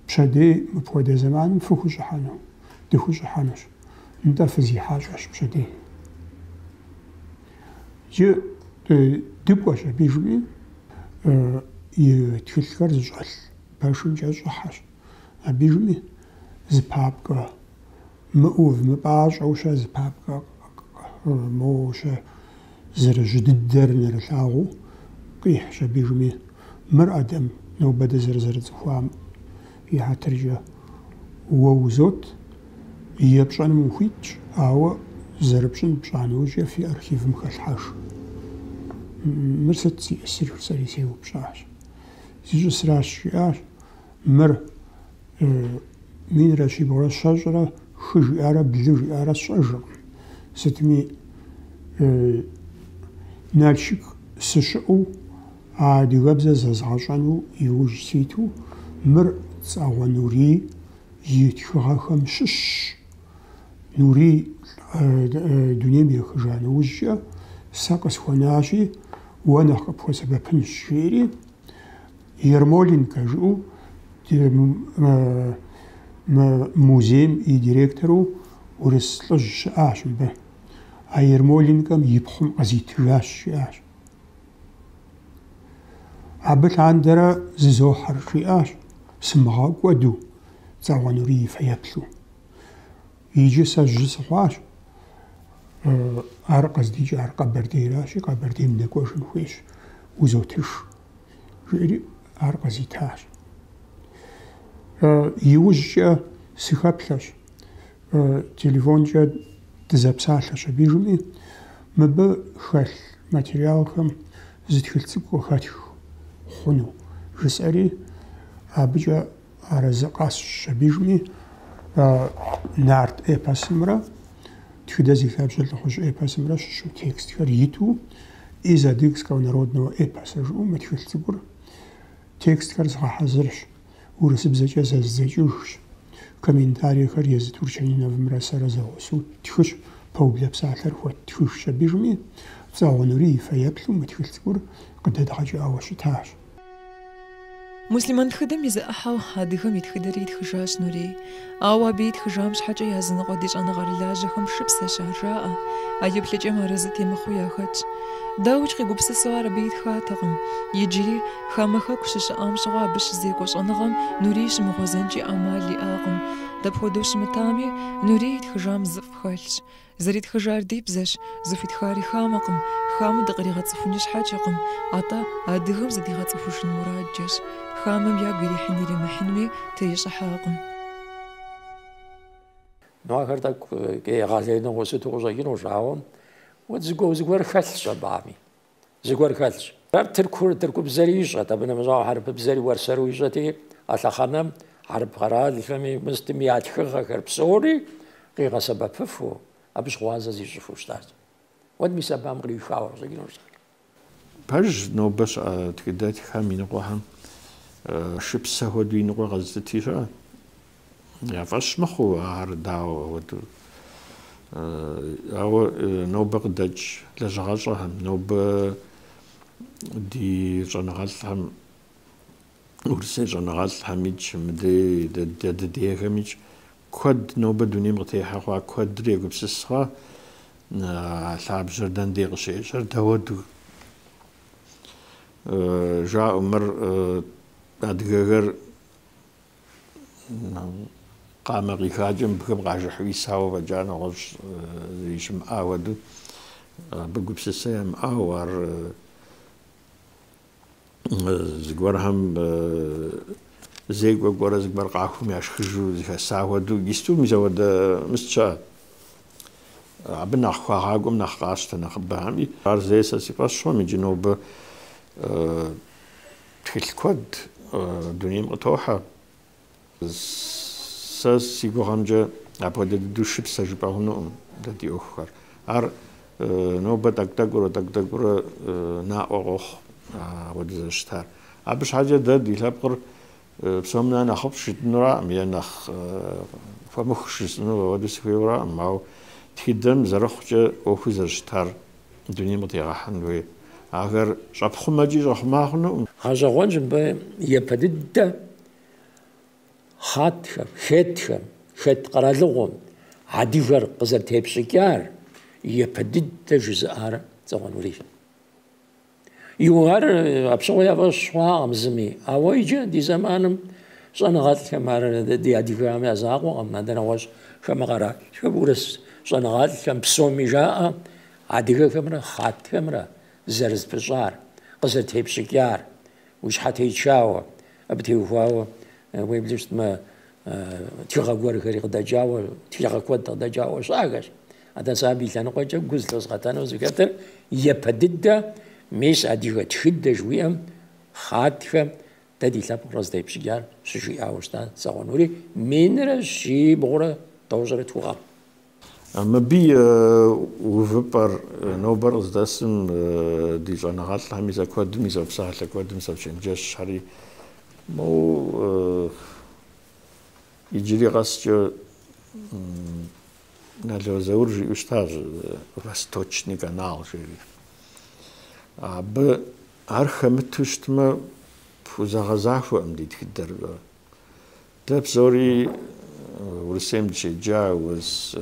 пщэдей мыпхуэдэ зэманым фыхущӏыхьэну? Дыхущӏыхьэнущ. Нтӏэ, фызихьэщӏэщ пщэдей. Иджы дыкӏуэщ абижми, и тхылъхэр зыщӏэлъ пэшымкӏэ щӏыхьэщ. Абижми зы папкэ мыӏув мыпӏащӏэу щэ, зы папкэ моуэ щэ зэрыжьы дыдэр нэрылъагъуу къихьщ абижми. Мыр Ӏэдэм нобэ дызэрызэрыцӏыхуам и хьэтыркӏэ уэ узот, епщӏэным ухуитщ, ауэ зэрыпщӏын пщӏа нэужькӏэ фи архивым хэлъхьэж. Мыр сыт зиӏысыр, жысӏэри сеупщӏащ. Зищӏысращ, жиӏащ. Мыр минрэ щибгъурэ щэщӏрэ хы жиӏарэ блы жиӏарэ сщӏэжыркъым. Сытми, Налшык сыщыӏэу адыгэбзэ зэзгъэщӏэну иужь ситу, мыр Цӏагъуэ Нурий и тхыгъэхэм щыщщ. Нурий дунейм ехыжа нэужькӏэ сэ къысхуэнащи, уэ нэхъ къыпхуэсэбэпынщ, жиӏэри, Ермоленкэ жиӏэу мы музейм и директору урыс лӏыжь щыӏащ мыбы. А Ермоленкэм и пхъум къызитыжащ, жиӏащ. Абы лъандэрэ зызохьэр, жиӏащ, сымыгъэкӏуэду Цӏагъуэ Нурий и фэеплъу. Иджы сэ жьы сыхъуащ, ар къыздикӏар Къэбэрдейращи, Къэбэрдейм нэкӏуэжын хуейщ, узотыж, жиӏэри ар къызитащ. Иужькӏэ сыхэплъэщ, телефонкӏэ дызэпсалъэщ абижми, мыбы хэлъ материалхэм зы тхылъ цӏыкӏу къыхэтх хъуну жысӏэри, абыкӏэ арэзы къэсщӏщ абижми, нарт эпосымрэ тхыдэ зи лъабжьэ лӏыхъужь эпосымрэ щыщу текстхэр иту Из адыгского народного эпоса жыӏэу мы тхылъ цӏыкӏур текстхэр згъэхьэзырщ, урысыбзэкӏэ зэздзэкӏыжщ, комментарийхэр езы Турчаниновымрэ сэрэ зэгъусэу ттхыщ, пэублэ псалъэр хуэттхыжщ абижми, Цӏагъуэ Нурий и фэеплъу мы тхылъ цӏыкӏур къыдэдгъэкӏауэ щытащ. Муслъымэн тхыдэм и зы ӏыхьэу адыгэм и тхыдэри итхыжащ Нурий. Ауэ абы итхыжам щхьэкӏэ языныкъуэ ди щӏэныгъэрылажьэхэм шыпсэщ ар жаӏэ, а еплъыкӏэм арэзы темыхъуи яхэтщ. Дауикӏ къигупсысу ар абы итхатэкъым. Иджыри, хамэ хэку щыщыӏам щыгъуэ абы щызекӏуэ щӏэныгъэм Нурий щымыгъуэзэнкӏи ӏэмал иӏакъым. Дапхуэдэу щымытами, Нурий итхыжам зыфӏ хэлъщ. Зэритхыжар ди бзэщ, зыхуитхари хамэкъым, хамэ дыкъригъэцӏыхуни щхьэкӏэкъым, атӏэ адыгэм зыдигъэцӏыхужын мурадкӏэщ. Хамэм ягу ирихьын иримыхьынми трищӏыхьакъым. Ну, ахэр тӏэкӏу егъэлеиныгъэу сыту къыщӏэкӏынущ, ауэ уэ зыгуэр хэлъщ абыхэми. Зыгуэр хэлъщ. Ар тыркур, тыркубзэри ищӏэт, абы нэмыщӏауэ хьэрыпыбзэри уэрсэру ищӏэти, а лъэхъэнэм хьэрып къэралхэми, мыстми я тхыгъэхэр псори къигъэсэбэпыфу, абы щыгъуазэ зищӏыфу щытащ. Уэт мис абыхэм кърихауэ къыщӏэкӏынущ ар. Пэжщ, нобэ щыӏэ тхыдэтххэм иныкъуэхэм шыпсэ хуэдэу иныкъуэ къэзылъыти щыӏэ. Я фӏэщ мыхъуу ар дауэ апхуэдэу. Ауэ нобэ къыдэкӏ лэжьыгъэщӏэхэм, нобэ ди щӏэныгъэлӏхэм, урысей щӏэныгъэлӏхэмикӏ, мыдей дэ дыдейхэмикӏ, куэд нобэ дунейм къытехьэ хъуа, куэдыр егупсыс хъуа, а лъабжьэр дэн дей къыщежьэр, дауэду. Жаӏэу мыр адыгэхэр къамэ къихакӏэ мыбыхэм къажыхьу исауэ фӏэкӏа нэгъуэщӏ зыри щымыӏа хуэдэу, абы гупсысэ ямыӏауэ, ар зыгуэрхэм зекӏуэ кӏуэрэ зыгуэр къахум яшхыжу зыхэса хуэдэу, иджысту мис апхуэдэ мыст щыӏэ. Абы нэхъ хуагъакӏуэм нэхъ къащтэ нэхъыбэхэми. Ар зэи сэ си фӏэщ хъум, иджы нобэ тхылъ куэд дунейм къытохьэ. Сэ си гугъэмкӏэ апхуэдэ дыдэу шыпсэ жыпӏэ хъунукъым дэ ди ӏуэхухэр. Ар нобэ тӏэкӏу-тӏэкӏуурэ, тӏэкӏу-тӏэкӏуурэ наӏуэ къохъу апхуэдэ зэрыщытар. Абы щхьэкӏэ дэ ди лъэпкъыр псом нэ нэхъыфӏщ жытӏэнуракъым е нэхъ хуэмыхущ жысӏэну апхуэдэу сыхуейуэракъым, ауэ тхыдэм зэрыхъукӏэ ӏуэхур зэрыщытар дунейм къытегъэхьэн хуей. Ахэр щӏэпхъумэкӏи щӏэхъума хъунукъым. Гъэщӏэгъуэнщ мыбы япэ дыдэ хьэтхэм, хетхэм, хет къэралыгъуэм адыгэр къызэрытепщӏыкӏар япэ дыдэ жызыӏар Цӏагъуэ Нурий. Иу ар апщыгъуэ я фӏэщ хъуакъым зыми. Ауэ иджы ди зэманым щӏэныгъэлӏхэм ар ди адыгэхэм я закъуэкъым, адэ нэгъуэщӏ хамэ къэралхэм, урыс щӏэныгъэлӏхэм псоми жаӏэ адыгэхэмрэ хьэтхэмрэ зэрызэпыщӏар, къызэрытепщӏыкӏар, уи щхьэ течауэ, абы теухуауэ уеблэу щытмэ, тхыгъэ гуэрхэри къыдэкӏауэ, тхыгъэ куэд къыдэкӏауэ щыӏэхэщ. Атӏэ сэ абы и лъэныкъуэкӏэ гу зылъозгъэтэну зыхэтыр япэ дыдэ мис адыгэ тхыдэ жыхуиӏэм хьэтхэм дэ ди лъэпкъыр къызытепщӏыкӏар щыжиӏауэ щыта Цӏагъуэ Нурий 1192 гъэм. Мыбы и увыпӏэр нобэр къыздэсым ди щӏэныгъэлӏхэми сэ куэдми сопсалъэ, куэдым сочэнджэщхэри, моуэ иджыри къэскӏэ Нало Заур жиӏэу щытащ Восточный канал жери. Абы ар хэмыту щытмэ, пхузэгъэзахуэкъым ди тхыдэр. Дэ псори Урысейм дыщеджа, урыс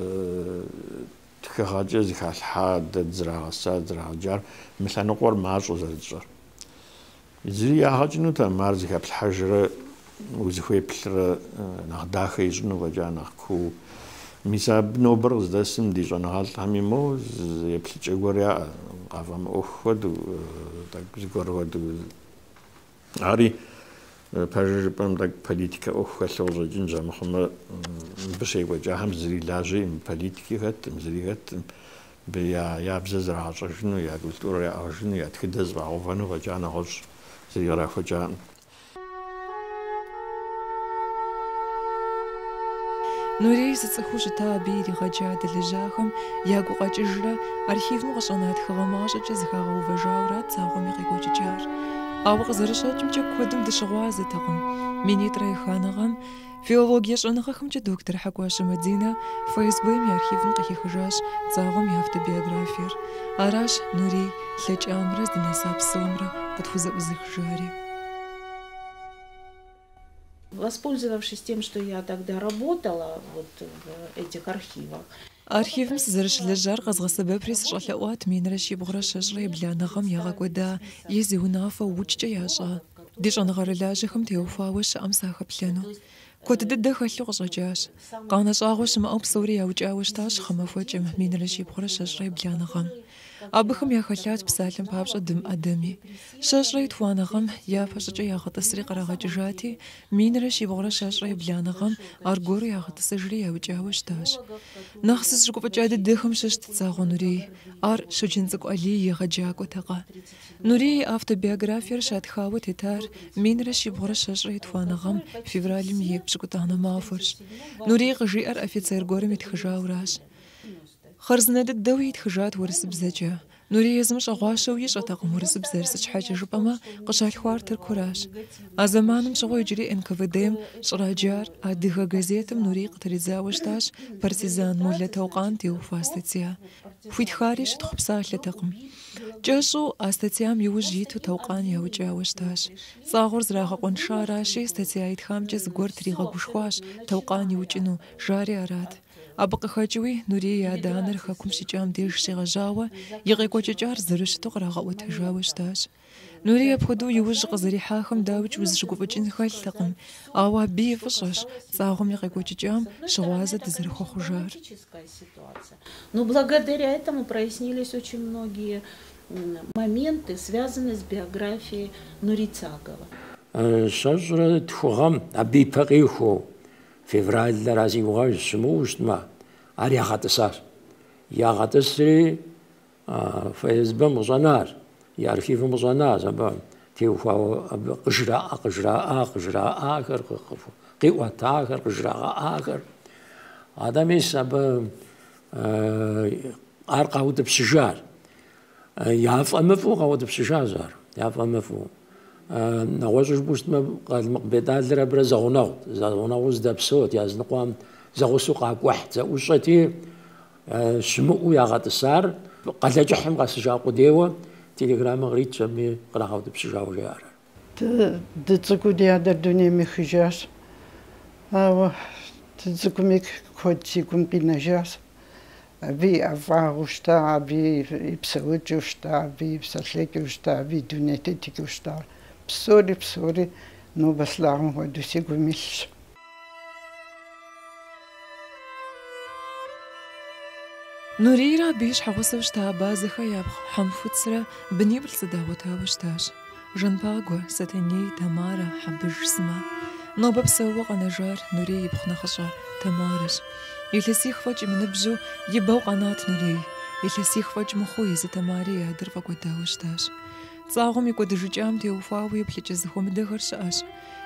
тхыгъэкӏэ зыхалъхьа, дэ дызрагъэса, дызрагъэджар мы лъэныкъуэр мащӏэу зэрытщӏэр. Зыри ягъэ кӏынутэкъым, ар зыхэплъхьэжрэ узыхуеплърэ нэхъ дахэ ищӏыну фӏэкӏа нэхъ куу. Мис абы нобэр къыздэсым ди щӏэныгъэлӏхэми моуэ зы еплъыкӏэ гуэр яӏэ, къафӏэмыӏуэху хуэдэу, тӏэкӏу зыгуэр хуэдэу. Ари пэжыр жыпӏэм тӏэкӏу политикэ ӏуэху хэлъу къыщӏэкӏынщ, амыхъумэ мыбы щекӏуэкӏахэм зыри лажьэ иӏым, политики хэткъым, зыри хэткъым. Мыбы я бзэ зрагъэщӏэжыну, я культурэр яӏыгъыжыну, я тхыдэ зэфӏагъэувэну фӏэкӏа нэгъуэщӏ зыри кърахуэкӏакъым. Нурий зыцӏыхуу щыта абы иригъэджа дэлэжьахэм я гукъэкӏыжрэ архивым къыщӏэна тхыгъэ мащӏэкӏэ зэхагъэувэжауэрат Цагъуэм и къекӏуэкӏыкӏар. Ауэ къызэрыщӏэкӏымкӏэ куэдым дыщыгъуазэтэкъым. Минитӏрэ еханэ гъэм филологие щӏэныгъэхэмкӏэ доктор Хьэкӏуащэ Мадинэ ФСБ-м и архивым къыхихыжащ Цагъуэм и автобиографиер. Аращ Нурий лъэкӏамрэ здынэса псомрэ къытхузэӏузыхыжари. Воспользовавшись тем, что я тогда работала вот в этих архивах. Архивым сызэрыщылэжьар къэзгъэсэбэпри сыщӏэлъэӏуат 1172 гъэм ягъэкӏуэда е зи унафэ укӏкӏэ ящӏа ди щӏэныгъэрылажьэхэм теухуауэ щыӏэм сахэплъэну. Куэд дыдэ хэлъу къыщӏэкӏащ. Къанэ щӏагъуэ щымыӏэу псори яукӏауэ щытащ гъэмахуэкӏэм 1722 гъэм. Абыхэм яхэлъат псалъэм папщӏэ Дым ӏэдэми. 22 гъэм япэ щӏыкӏэ ягъэтӏысри кърагъэкӏыжати, 1722 гъэм аргуэру ягъэтӏысыжри яукӏауэ щытащ. Нэхъ сызыщыгуфӏыкӏа дыдэхэм щыщт Цагъуэ Нурий. Ар Щоджэнцӏыкӏу Алий и егъэджакӏуэтэкъэ? Нурий и автобиографиер щатхауэ тетар 1722 гъэм февралым и пщыкӏутӏанэ махуэрщ. Нурий къыжиӏэр офицер гуэрым итхыжауращ. Хъарзынэ дыдэуи итхыжат урысыбзэкӏэ. Нурий езым щӏэгъуащэу ищӏэтэкъым урысыбзэр, сыт щхьэкӏэ жыпӏэмэ, къыщалъхуар Тыркуращ. А зэманым щыгъуэ иджыри НКВД-м щӏраджар адыгэ газетым Нурий къытридзауэ щытащ партизан Молэ Таукъан теухуа статья. Хуитхари щытхъу псалъэтэкъым. Кӏэщӏу а статьям иужь иту Таукъан яукӏауэ щытащ. Цагъуэр зэрагъэкъуэншаращи, статья итхамкӏэ зыгуэр тригъэгушхуащ Таукъан иукӏыну, жари арат. Абы къыхэкӏыуи, Нурий и адэ-анэр хэкум щикӏам деж щегъэжьауэ, и къекӏуэкӏыкӏар зэрыщыту кърагъэӏуэтэжауэ щытащ. Нурий апхуэдэу иужь къызэрихьахэм дауикӏ узыщыгуфӏыкӏын хэлътэкъым, ауэ абы и фӏыщӏэщ Цӏагъуэм и къекӏуэкӏыкӏам щыгъуазэ дызэрыхуэхъужар. Но благодаря этому прояснились очень многие моменты, связанные с биографией Нури Цагова. 22 гъэм абы ипэ къихуэу, февралыр си гугъэж щымыуэу щытмэ, ар ягъэтӏысащ. Ягъэтӏысри ФСБ-м къыщӏэнащ, и архивым къыщӏэнащ, абы теухуауэ абы къыжраӏа, къыжраӏа, къыжраӏахэр, къиӏуэтахэр, къыжрагъэӏахэр. Атӏэ мис абы ар къаутӏыпщыжащ. Яфӏэмыфӏу къаутӏыпщыжащ ар, яфӏэмыфӏу. Нэгъуэщӏу жыпӏэу щытмэ, Къалмыкъ Бетӏалыр абырэ зэгъунэгъут, зэгъунэгъуу зэдэпсэут, языныкъуэм зэгъусэу къакӏухьт, зэӏущӏэти, щымыӏэу ягъэтӏысар Къалэкӏыхьым къэсыжа къудейуэ телеграммэ къритщ аби кърагъэутӏыпщыжауэ жаӏэр. Дыцӏыкӏуу ди адэр дунейм ехыжащ, ауэ дыцӏыкӏуми куэд си гум къинэжащ. Абы и ӏэфӏагъыу щыта, абы и псэукӏэу щыта, абы и псэлъэкӏэу щыта, абы и дуней тетыкӏэу щыта. Псори, псори нобэ слъагъум хуэдэу си гум илъщ. Нурийрэ абы и щхьэгъусэу щыта Абазэхэ япхъу Хьэмхуцрэ быниплӏ зэдагъуэтауэ щытащ, Жанпагуэ, Сэтэней, Тамарэ, Хьэбыж сымэ. Нобэ псэууэ къэнэжар Нурий ипхъу нэхъыщӏэ Тамарэщ. Илъэсих фӏэкӏ имыныбжьу ибэу къэнат Нурий. Илъэсих фӏэкӏ мыхъуу езы Тамари и адэр фӏэкӏуэдауэ щытащ. Цӏагъуэм и кӏуэдыжыкӏам теухуауэ еплъыкӏэ зэхуэмыдэхэр щыӏэщ.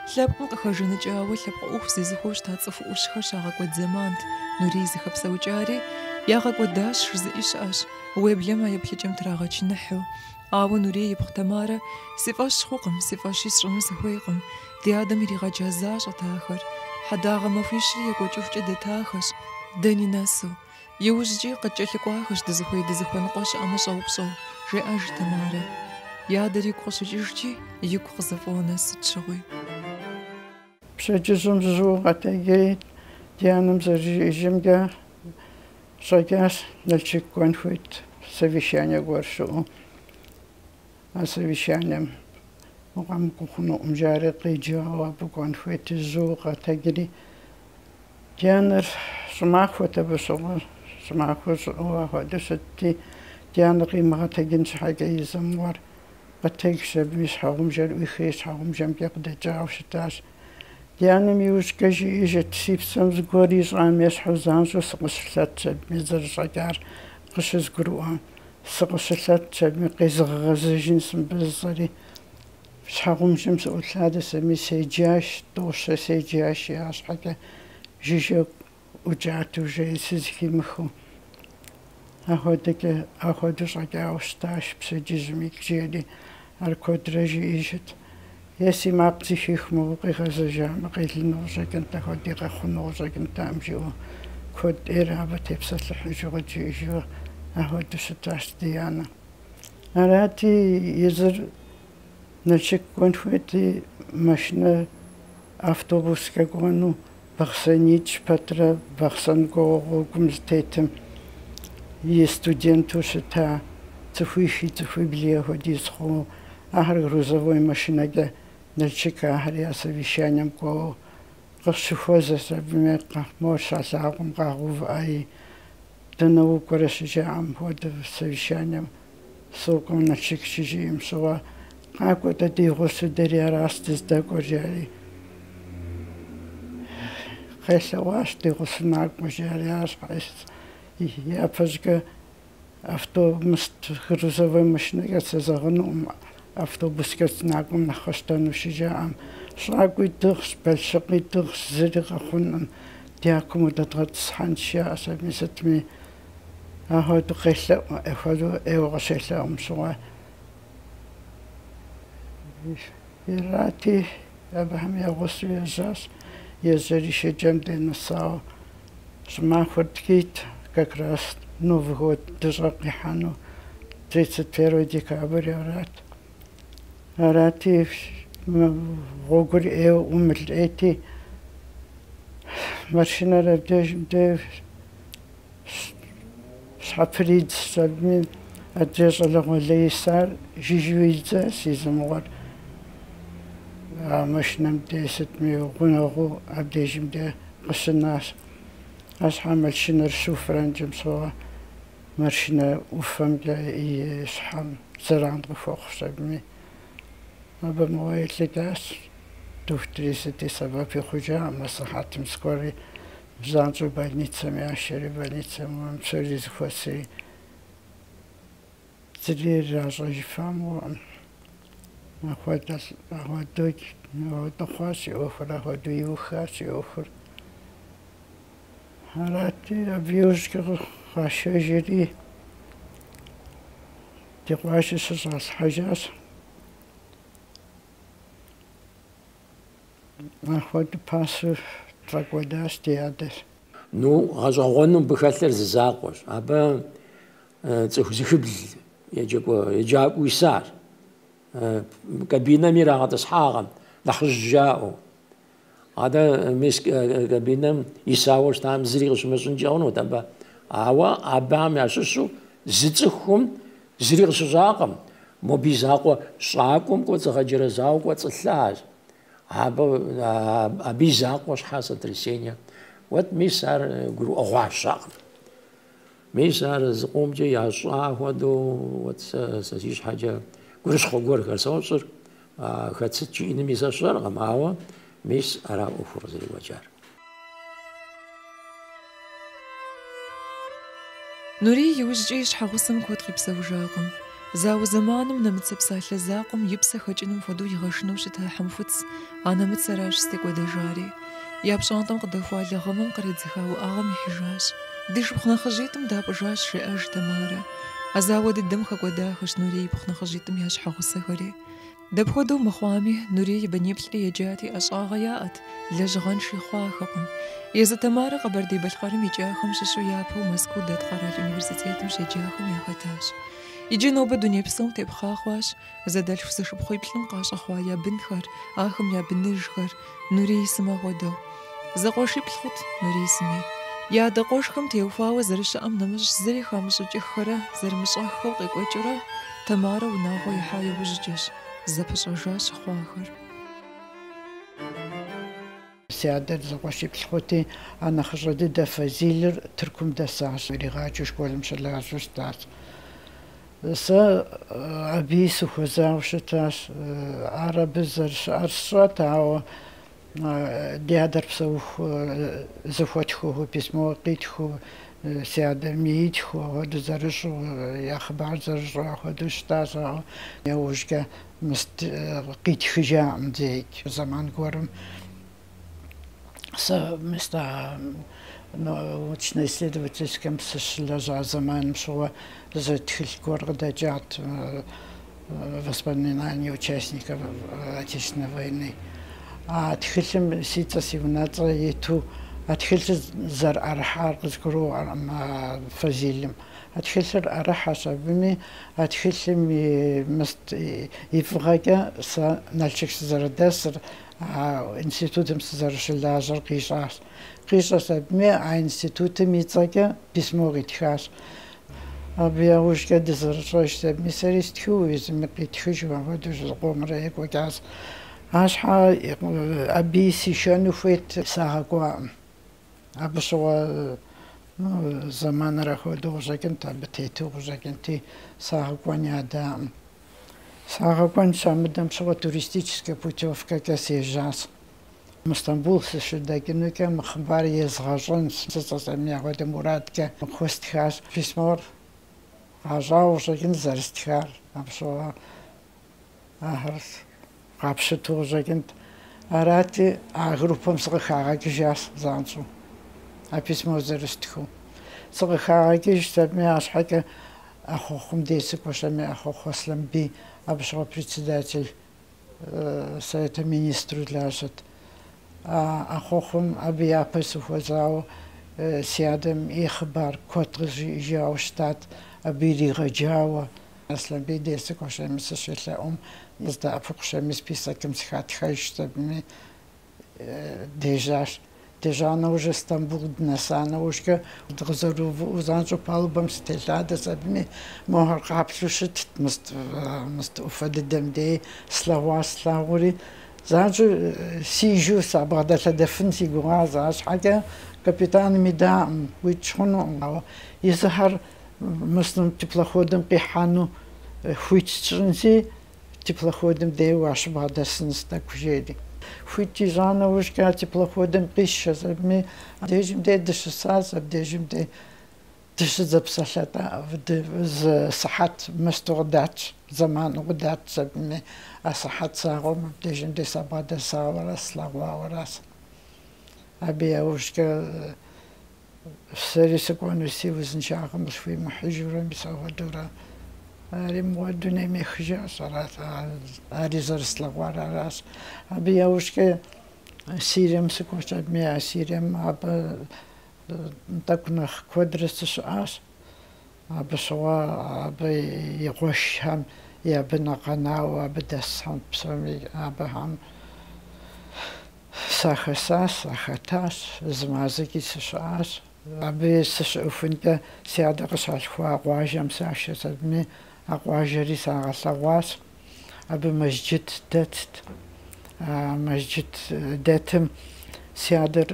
Лъэпкъым къыхэжаныкӏауэ лъэпкъ ӏуэху зезыхуэу щыта цӏыху ӏущхэр щагъэкӏуэд зэмант Нурий зыхэпсэукӏари, ягъэкӏуэдащ жызыӏи щыӏэщ, уеблэмэ а еплъыкӏэм трагъэчыныхьу. Ауэ Нурий ипхъу Тамарэ си фӏэщ хъукъым, си фӏэщи сщӏыну сыхуейкъым. Ди адэм иригъэджа защӏэт ахэр. Хьэдагъэ махуищри екӏуэкӏыхукӏэ дэтахэщ, дэни нэсу. Иужькӏи къыткӏэлъыкӏуахэщ дызыхуей дызыхуэныкъуэ щыӏэмэ щӏэупщӏэу, жеӏэж Тамарэ. И адэр игу къыщыкӏыжкӏи, игу къызэфӏонэ сыт щыгъуи. Пщэдджыжьым жьыуэ къэтэджри, ди анэм зэрыжиӏэжымкӏэ, щӏэкӏащ, Налшык кӏуэн хуейт, совещание гуэр щыӏэу. А совещанием укъэмыкӏуэ хъунукъым жари къеджауэ абы кӏуэн хуейт, жьыуэ къэтэджри. Ди анэр щӏымахуэт абы щыгъуэ, щӏымахуэ щӏыӏэу апхуэдэу щытти, ди анэр къимыгъэтэджын щхьэкӏэ езы мыгъуэр къэтэджщ аби щхьэгъубжэр ӏуихри щхьэгъубжэмкӏэ къыдэкӏауэ щытащ. Ди анэм иужькӏэ жиӏэжырт, си псэм зыгуэр ищӏам ещхьу занщӏэу сыкъыщылъэтщ аби зэрыщӏэкӏар къыщызгурыӏуам. Сыкъыщылъэтщ аби къезгъэгъэзэжынщ мыбы жысӏэри. Щхьэгъубжэм сыӏулъадэщ аби седжащ, тӏэу-щэ седжащ, арщхьэкӏэ жыжьэ ӏукӏат уже сызэхимыхыу. Ахуэдэкӏэ, ахуэдэу щӏэкӏауэ щытащ пщэдджыжьым икӏ жери, ар куэдрэ жиӏэжырт. Е си макъ зэхих мыгъуэу къигъэзэжамэ, къелыну къыщӏэкӏынт, ахуэди къэхъуну къыщӏэкӏынтэкъым жиӏэу куэд ӏейрэ абы тепсэлъыхьыжу къыджиӏэжу ахуэдэу щытащ ди анэ. Арати, езыр Налшык кӏуэн хуейти, машинэ автобускӏэ кӏуэну Бахъсэн икӏ пэтрэ Бахъсэн кӏуэуэ гъуэгум зытетым и студенту щыта цӏыхуихи цӏыхуибли апхуэдиз хъууэ, ахэр грузовой машинэкӏэ Налшык ахэр я совещанием кӏуэуэ къыщыхуэзэщ абыми мор щалъагъум къагъэувыӏэри, дэнэ укӏуэрэ щыжаӏэм хуэдэу совещанием сокӏуэ Налшык щыжиӏэм щыгъуэ, къакӏуэ-тӏэ ди гъусэу дэри аращ дыздэкӏуэр, жари. Къелъэӏуащ ди гъусэу накӏуэ, жари, арщхьэкӏэ япэщӏыкӏэ автобус грузовой машинэкӏэ сезэгъынукъым, автобускӏэ сынакӏуэм нэхъ къэсщтэну щыжаӏэм. Щӏакӏуи тӏыгъщ, бэлъшыкъи тӏыгъщ, зыри къэхъункъым, дякум удэдгъэтӏысхьэнщ, жаӏэщ аби сытми. Ахуэдэу къелъэӏу, апхуэдэу ӏейуэ къыщелъэӏум щыгъуэ. Арати, абыхэм я гъусэу ежьащ, ежьэри Шэджэм дей нэсауэ. Щӏымахуэр ткӏийт, как раз Новый год дыщӏэ къихьэну, 31 декабрь арат. Арати, гъуэгур ӏейуэ ӏумыл ӏейти, машинэр абдежым деж щхьэпридзщ абыми. Адрей щӏалэгъуалэ исар жыжьэу идзащ езы мыгъуэр. А машинэм де сытми гъунэгъуу абдежым де къыщынащ. Арщхьэ машинэр щыуфэрэнкӏым щыгъуэ машинэ ӏуфэмкӏэ и щхьэм зэран къыхуэхъущ абыми. Абы мыгъуэ илӏыкӏащ. Дохутыри сыти сэбэпи хъужакъым, асыхьэтым зыгуэри занщӏэу больницэм яшэри, больницэм псори зэхуэсри зыри иращӏэжыфа мыгъуэкъым. Апхуэдэ апхуэдэу апхуэдэу хъуащ и ӏуэхур, апхуэдэу иухащ и ӏуэхур. Арати, абы иужькӏэ къашэжри ди къуажэ щыщӏалъхьэжащ. Апхуэдэу пасэу тфӏэкӏуэдащ ди адэр. Ну, гъэщӏэгъуэну мыбы хэлъыр зы закъуэщ. Абы цӏыху зыхыбл еджакӏуэу исащ. Кабинэм ирагъэтӏысхьакъым, нэхъыжь жаӏэу. Атӏэ, мис кабинэм исауэ щытам зыри къыщымыщӏынкӏэ хъунут абы. Ауэ абыхэм ящыщу зы цӏыхум зыри къыщыщӏакъым. Мобы и закъуэ щӏакӏуэм кӏуэцӏыгъэджэрэзауэ кӏуэцӏылъащ. Абы, абы и закъуэ щхьэ сотрясение. Вот мис ар гурыӏуэгъуащэкъым. Мис ар зыкъомкӏэ ящӏа хуэдэу, вот сэ сэ си щхьэкӏэ гурыщхъуэ гуэрхэр сощӏыр. Хэт сыт жиӏэнуми сэ сщӏэркъым, ауэ мис ара ӏуэхур къызэрекӏуэкӏар. Нурий иужькӏэ и щхьэгъусэм куэд къипсэужакъым. Зауэ зэманым нэмыцэ псалъэ закъуэм и псэ хэкӏыным хуэдэу игъэшынэу щыта хьэмхуц, а нэмыцэращ зытекӏуэдэжари. Я пщӏантӏэм къыдэхуа лэгъымым къредзыха уӏэгъэм ихьыжащ. Ди шыпхъу нэхъыжьитӏым дапӏыжащ, жеӏэж Тамарэ. А зауэ дыдэм хэкӏуэдахэщ Нурий ипхъу нэхъыжьитӏым я щхьэгъусэхэри. Дапхуэдэу мыхъуами, Нурий и быниплӏри еджати, ӏэщӏагъэ яӏэт, лэжьыгъэнши хъуахэкъым. Езы Тамарэ Къэбэрдей-Балъкъэрым икӏахэм щыщу япэу Мэзкуу дэт къэрал университетым щеджахэм яхэтащ. Иджы нобэ дуней псом тепхъа хъуащ зэдэлъху зэшыпхъуиплӏым къащӏэхъуа я бынхэр, ахэм я быныжхэр, Нурий сымэ хуэдэу. Зэкъуэшиплӏ хъут Нурий сыми. Я адэ къуэшхэм теухуауэ зэрыщыӏэм нэмыщӏ зыри хамыщӏыкӏыххэрэ зэрымыщӏэххэу къекӏуэкӏыурэ, Тамарэ унагъуэ ихьа иужькӏэщ зэпыщӏэжа щыхъуахэр. Си адэр зэкъуэшиплӏ хъути, а нэхъыщӏэ дыдэ Фазилыр Тыркум дэсащ, иригъаджэу школым щылажьэу щытащ. Сэ абыи сыхуэзауэ щытащ. Ар абы зэрыщыӏэр сщӏэт, ауэ ди адэр псэуху зэхуэтхэу, письмо къитхыу, си адэми итхыу, апхуэдэу зэрыщӏэу, я хъыбар зэрыщӏэу апхуэдэу щытащ, ауэ иужькӏэ къитхыжакъым зэикӏ. Зэман гуэрым сэ мис а научно-исследовательскэм сыщылэжьа зэманым щыгъуэ зы тхылъ гуэр къыдэкӏат Воспоминания участников Отечественной войны. А тхылъым си цӏэ, си унэцӏэ иту а тхылъыр зэрыӏэрыхьар къызгурыӏуэркъым а Фазилым. А тхылъыр ӏэрыхьэщ абыми, а тхылъым и мыст и фӏыгъэкӏэ сэ Налшык сызэрыдэсыр, а институтым сызэрыщылажьэр къищӏащ. Къищӏэщ абыми, а институтым и цӏэкӏэ письмо къитхащ. Абы яужькӏэ дызэрыщӏэжщ абыми сэри стхыу, езыми къитхыжу, апхуэдэу зыкъомрэ екӏуэкӏащ. Арщхьэ абыи сишэну хуейт, сагъэкӏуакъым. Абы щыгъуэ зэманыр апхуэдэу къыщӏэкӏынт, абы тету къыщӏэкӏынти, сагъэкӏуэн ядакъым. Сагъэкӏуэн щамыдэм щыгъуэ туристическэ путевкэкӏэ сежьащ. Стамбул сыщыдэкӏынукӏэ мы хъыбар езгъэщӏэнщ, сыщӏэщӏэми апхуэдэ мурадкӏэ хуэстхащ. Письмор къащӏауэ къыщӏэкӏын зэрыстхар, абы щыгъуэ ахэр къапщыту къыщӏэкӏынт. Арати, а группэм сыкъыхагъэкӏыжащ занщӏэу, а письмор зэрыстхыу. Сыкъыхагъэкӏыжщ абыми, арщхьэкӏэ Ахъуэхъум дей сыкӏуэщ абыми, Ахъуэхъу Аслъэнбий, абы щыгъуэ председатель Совета министру лажьэт. А Ахъуэхъум абы япэ сыхуэзауэ си адэм и хъыбар куэд къызжиӏэжауэ щытат, абы иригъэджауэ. Аслъэнбий дей сыкӏуэщ абыми сыщелъэӏум, къыздэӏэпыкъущ абыми списокым сыхатхэжщ абыми дежьащ. Дежьа нэужь, Стамбул дынэса нэужькӏэ, дыкъызэрыувыӏэу занщӏэу палубэм сытелъадэщ абыми, мохэр къаплъэу щытт, мыст ӏуфэ дыдэм дей слъэгъуа слъагъури, занщӏэу сижу сабгъэдэлъэдэфын си гугъащ, арщхьэкӏэ капитаным идаӏым, уикӏ хъунукъым, ауэ езыхэр мысным теплоходым къихьэну хуит тщӏынщи, Теплоходым дей уащыбгъэдэсынщ тӏэкӏу, жери. Хуит ищӏа нэужькӏэ а теплоходым къишэщ абыми, абдежым дей дыщысащ, абдежым дей дыщызэпсэлъэтӏа, зы сыхьэт мысту къыдатщ, зэману къыдатщ абыми, а сыхьэт закъуэм абдежым дей сабгъэдэсауэра, слъэгъуауэращ. Абы яужькӏэ Сэри сыкӏуэну си узыншагъэм къысхуимыхьыжурэ, мис апхуэдэурэ ари мыгъуэ дунейм ехыжащ, арат, ари зэрыслъэгъуар аращ. Абы яужькӏэ Сирием сыкӏуэщ, абыми а Сирием абы тӏэкӏу нэхъ куэдрэ сыщыӏащ. Абы щыгъуэ абы и къуэшхэм я бын къэнауэ абы дэсхэм псоми абыхэм Сахэсащ, сахэтащ, зы мазэкӏи сыщыӏащ. Абы сыщыӏэхункӏэ си адэ къыщалъхуа къуажэм сашэщ абыми, а къуажэри сагъэлъэгъуащ. Абы мэжджыт дэтт. А мэжджыт дэтым си адэр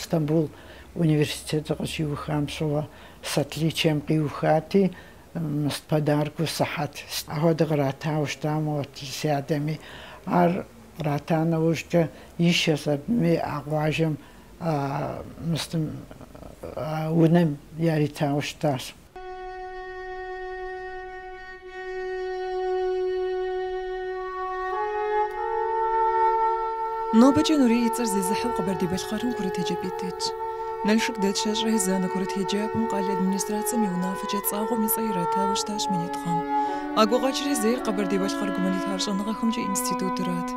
Стамбул университетыр къыщиухам щыгъуэ с отличием къиухати, Мыст подаркэу сыхьэт апхуэдэ къратауэ щытам, вот си адэми. Ар кърата нэужькӏэ ишэщ абыми а къуажэм мыстым унэм яритауэ щытащ. Нобэкӏэ Нурий и цӏэр зезыхьэу Къэбэрдей-Балъкъэрым курыт еджапӏитӏ итщ. Налшык дэт щэщӏрэ езанэ курыт еджапӏэм къалэ администрацэм и унафэкӏэ Цӏагъуэм и цӏэ иратауэ щытащ минитӏ гъэм. А гукъэкӏри зейр Къэбэрдей-Балъкъэр гуманитар щӏэныгъэхэмкӏэ институтырат.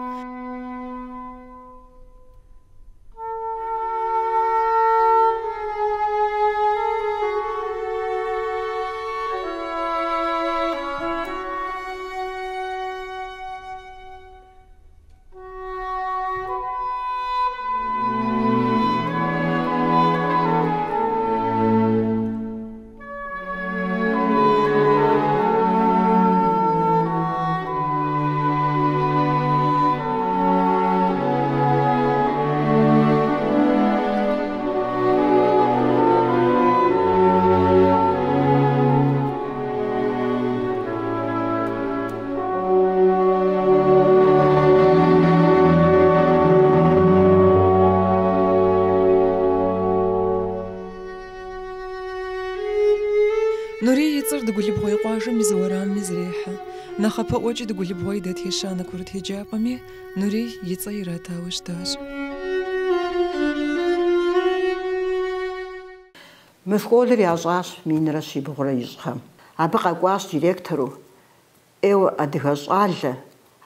Нурий и цӏэр Дыгулыбгъуей къуажэм и зы уэрамми зэрехьэ. Нэхъапэӏуэкӏи Дыгулыбгъуей дэт ещанэ курыт еджапӏэми Нурий и цӏэ иратауэ щытащ. Мы школыр ящӏащ минрэ щибгъурэ ищӏ гъэм. Абы къэкӏуащ директору ӏейуэ адыгэ щӏалэ,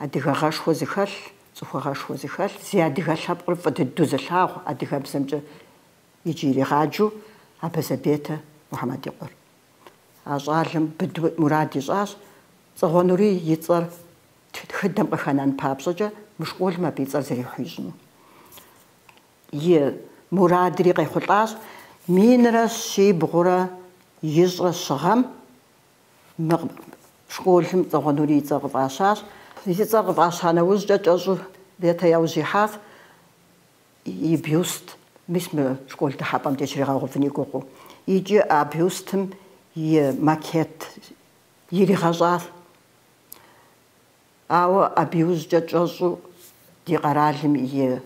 адыгагъэшхуэ зыхэлъ, цӏыхугъэшхуэ зыхэлъ, зи адыгэ лъэпкъыр фӏы дыдэу зылъагъу адыгэбзэмкӏэ иджы иригъаджэу Абазэ Бетэ Мухьэмэд и къуэр. А щӏалэм быдэу мурад ищӏащ Цӏагъуэ Нурий и цӏэр тхыдэм къыхэнэн папщӏэкӏэ мы школым абы и цӏэр зэрихьэу ищӏыну. И мурадри къехъулӏащ. Минрэ щибгъурэ ищӏрэ щы гъэм мы школым Цӏагъуэ Нурий и цӏэр къыфӏащащ. И цӏэр къыфӏаща нэужькӏэ кӏэщӏу Бетэ яужь ихьащ и бюст, мис мы школ дыхьэпӏэм деж щригъэгъэувын и гугъэу. Икӏи а бюстым и макет иригъэщӏащ. Ауэ абы иужькӏэ кӏэщӏу ди къэралым и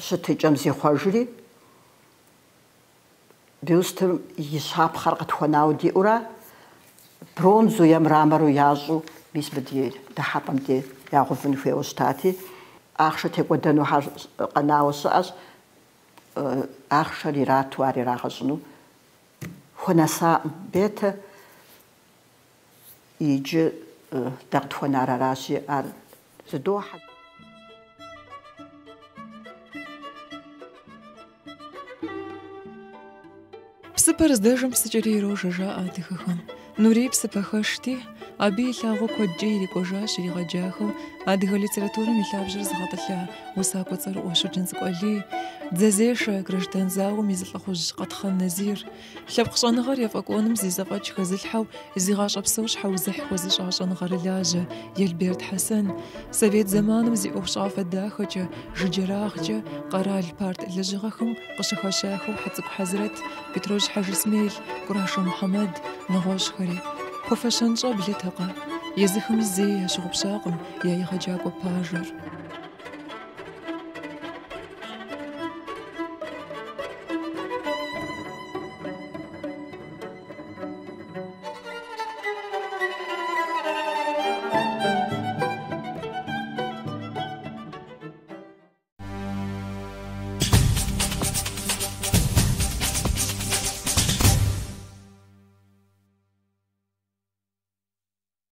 щытыкӏэм зихъуэжри, бюстым и щапхъэр къытхуэнауэ диӏэурэ, бронзу е мрамору ящӏу, мис мы ди дыхьэпӏэм дей ягъэувын хуейуэ щытати, ахъшэ текӏуэдэнухэр къэнауэ щыӏэщ, ахъшэр ирату ар ирагъэщӏыну хунэсакъым Бетэ. Иджы дэ къытхуэнар аращи, ар зыдохьэ. Псыпэр здэжэм псыкӏэри ирожэ, жаӏэ адыгэхэм. Нурий псыпэхэшти, Абы и лъагъуэ куэдкӏэ ирикӏуэжащ иригъэджахэу адыгэ литературэм и лъабжьэр зыгъэтӏылъа усакӏуэ цӏэрыӏуэ Щоджэнцӏыкӏу Алий, дзэзешэ, граждан зауэм и зы лӏыхъужь Къэтхъэн Назир, лъэпкъ щӏэныгъэр ефӏэкӏуэным зи зэфӏэкӏ хэзылъхьэу зи гъащӏэ псор щхьэузыхь хуэзыщӏа щӏэныгъэрылажьэ Елберд Хьэсэн, совет зэманым зи ӏуэхущӏафэ дахэкӏэ, жыджэрагъкӏэ къэрал парт лэжьыгъэхэм къыщыхэщахэу Хьэцӏыкӏу Хьэзрэт, Бетрожь Хьэжысмел, Кӏурашэ Мухьэмэд, нэгъуэщӏхэри. Хуэфэщэн щӏэблэтэкъэ? Езыхэми зэи ящыгъупщакъым я егъэджакӏуэ пажэр.